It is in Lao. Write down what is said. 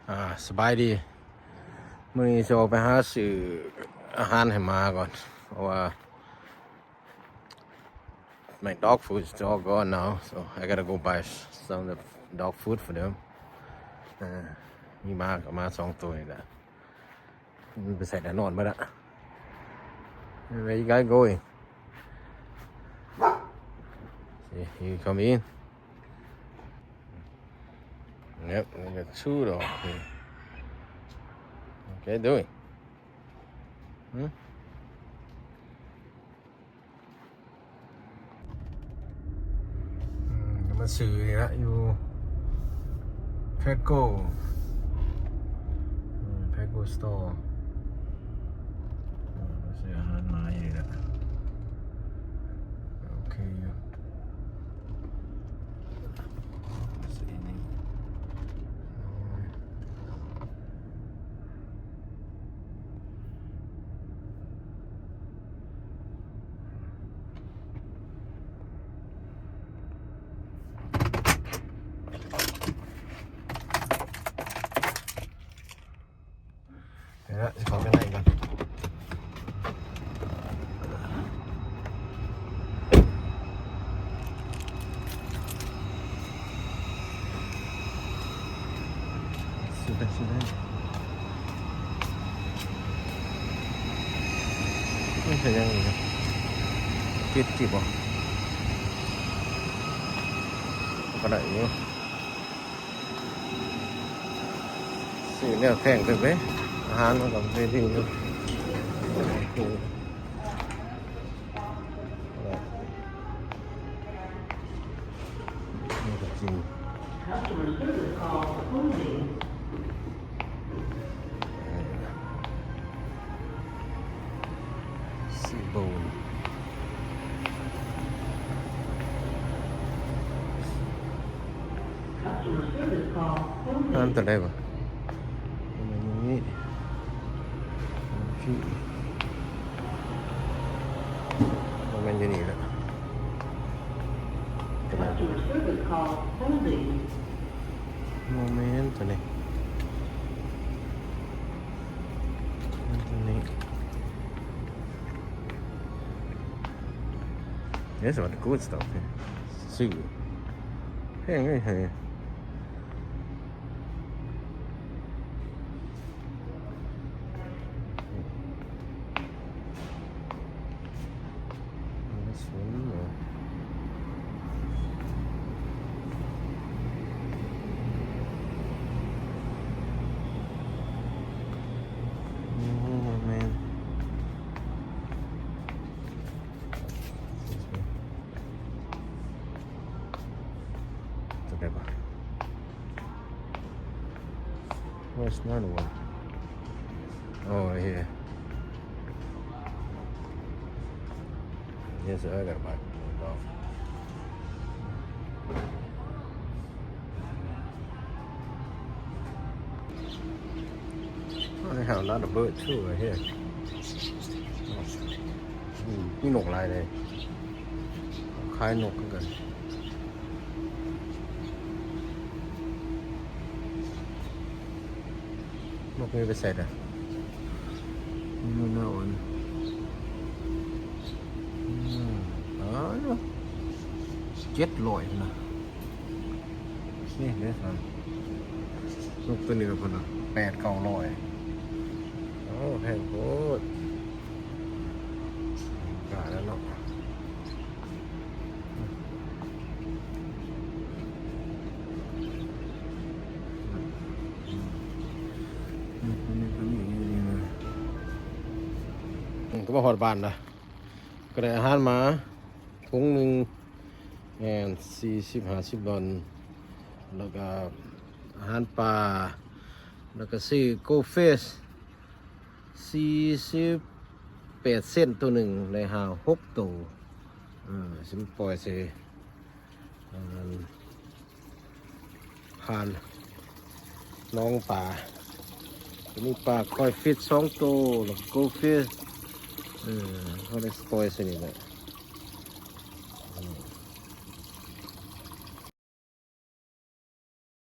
ອ່າ ສະບາຍດີ. ມື້ນີ້ຊິອອກໄປຫາຊື້ອາຫານໃຫ້ໝາກ່ອນ ເພາະວ່າ my dog food is all gone now, so I gotta go buy some of the dog food for them. ເອີ ມີໝາກັບໝາສອງໂຕນີ້ແຫຼະ. ມັນໄປໃສລະ? ນອນເບິດລະ. Where you guys going? See, you come in. Yep, we got two dogs here. What they doing? Hmm? ອືມ ມາຊື້ນີ້ລະ ຢູ່ Petco ອືມ Petco Store ອືມ ຊື້ອາຫານໝາຢູ່ນີ້ລະ ໂອເຄຢູ່ ຊື້ນີ້. ເດີ ຊິເຂົ້າໄປໃນກ່ອນ. ສຸດໄດ້ ສຸດໄດ້ ມັນເປັນຫຍັງນີ້ ຕິດຈິບໍ່? ກໍໄດ້ຢູ່ ຊື້ແນວແພງເຕີບເດ້ ອາຫານມັນກໍເປັນທີ່ຢູ່. ນີ້ກໍຈິງ ຊີໂບນ ຮ້ານຕົວໃດວະ? ບໍ່ແມ່ນຢູ່ນີ້ລະ ຕົວນັ້ນ ບໍ່ແມ່ນຕົວນີ້ ຕົວນີ້. There's some good stuff here. ຊື້ ແພງເລີຍ Where's another one? Oh, right here. Yes, I gotta buy one. Oh, they have a lot of bird too right here. ອືມ ມີນົກຫຼາຍເລີຍ ຂາຍນົກຄືກັນ ນົກນີ້ໄປໃສລະ? ມັນມາອ່ອນ ອືມ ເຈັດຮ້ອຍພຸ້ນນະ. ນີ້ເດ້ ນົກໂຕນີ້ລະພຸ້ນນະ ແປດເກົ້າຮ້ອຍ ໂອ້ ແພງໂພດ ກາແລ້ວເນາະ. ອືມ ກໍມາຮອດບ້ານລະ ກໍໄດ້ອາຫານໝາ ຖົງໜຶ່ງແມ່ນສີ່ສິບ ຫ້າສິບດອນ ແລ້ວກະອາຫານປາ ແລ້ວກະຊື້ໂກເຟສສີ່ສິບແປດເຊັນໂຕໜຶ່ງ ໄດ້ຫ້າຫົກໂຕ ເອີ ຊິມາປ່ອຍໃສ່ ອັນນັ້ນ ຜ່ານໜອງປາ ມີປາກອຍຟິດສອງໂຕ ແລ້ວກໍໂກຟິດ ເອີ ເຮົາໄດ້ປ່ອຍໃສ່ນີ້ແຫຼະ.